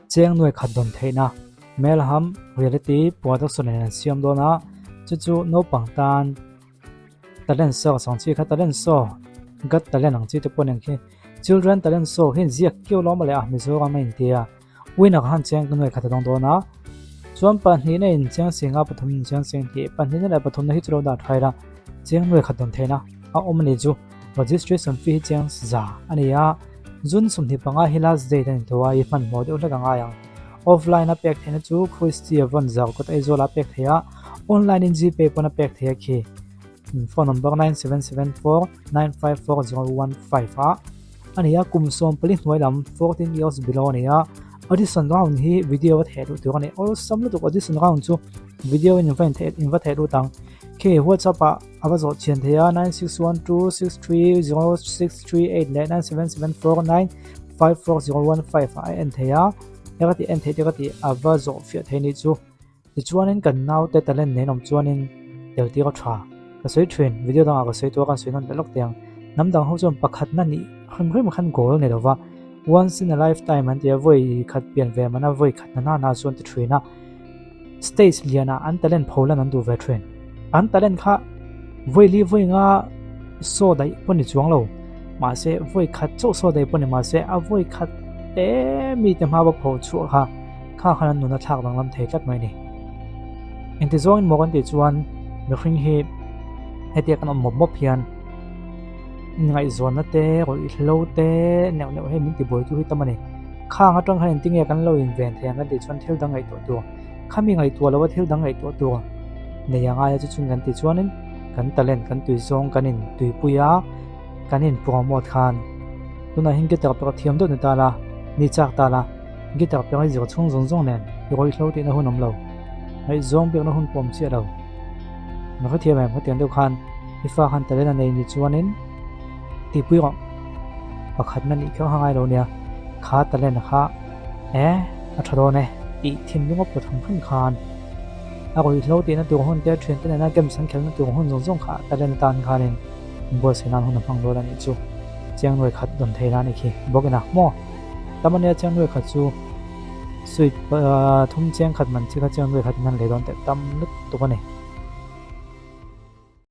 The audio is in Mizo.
Cheng nuai khat dawn theihna Melham Reality Production in an siam dawn a, chu chu naupang tan talent show ang chi kha talent show Got Talent ang chi te pawh nen khi Children Talent Show hi an ziak kiau lo mawle a Mizoram a inti a, winner khan cheng nuai khat a dawng dawn a, chuan pahnihna in cheng singa pathum in cheng sing tih pahnihna leh pathumna hi chu lo dah tha ila cheng nuai khat dawn theihna a awm a ni chu registration fee hi cheng za a ni a. June 25 hi last date a ni tho a, i hmanhmawh deuh hlek a ngai ang. Offline a pek theihna chu Christy a vawn zau kawt Aizawl ah pek theih a, online in Gpay pawn a pek theih a khi. Phone number 9774954015 ah a ni a, kum 14 hnuai lam 14 years below a ni a. Audition round hi video a theh duh tur a ni. Awlsam lutuk audition round chu video in in va theh lut ang. Khi WhatsApp ah A va zawh chian thei a, 9612630638 leh 9774954015 ah a en thei a, he ka tih en theih te ka tih a va zawh fiah thei nih chu. Tichuanin kan naute talent nen awm chuanin tel tir a tha. Ka sawi thin, video dangah ka sawi tawh a, kan sawi nawn leh lawk teh ang. Hnam dang ho chuan pakhatna nih hrim hrim khan goal nei lova, once in a lifetime an ti a, vawi khat pian ve mana vawi khat hna hna chuan ti thin a. Stage lianah an talent pholan an duh ve thin. An talent kha vawi li vawi nga saw daih pawh ni chuang lo. Mahse vawi khat chauh saw daih pawh ni mahse a vawi khat te mi te hma va pho chhuah kha kha khan an nun a thlak danglam thei tlat mai ni. Engti zawngin maw kan tih chuan mihring hi hetia kan awm mawp mawp hian inngaihzawnna te ruihhlo te neuh neuh hi min tibuaitu hi tam a ni. Khang atang khan engtinge kan lo inven thei ang kan tih chuan thil dang ngaihtuah tur, khami ngaihtuah loa thil dang ngaihtuah tur nei a ngai a chu chun kan tih chuanin kan talent kan tui zawng kan in tuipui a, kan in promote khan tunah hian guitar pawh thiam deuh ni ta la, ni chak ta la, guitar pawh i zir chhung zawng zawng nen i rawihlo tihna hun awm lo, ngaihzawng biakna hun pawh awm chiah lo. Na hrethiam em hetiang deuh khan i fa khan talent a nei ni chuanin tihpui rawh. Pakhatna nih kher a ngai lo nia, kha talent kha e a tha dawn e tih thinlung a pawt hrim hrim khan a ruihhlo tihna tur hun te thiante nena games an khelhna tur hun zawng zawng kha talent atan khanin inbuatsaih nan hun a hmang dawn a nih chu. Chiang nuai khat dawn thei la a nih khi bawk ina maw? Tam ania chiang nuai khat chu sweet thum chiang khat man chi kha chiang nuai khat in an lei dawn teh tam lutuk a ni.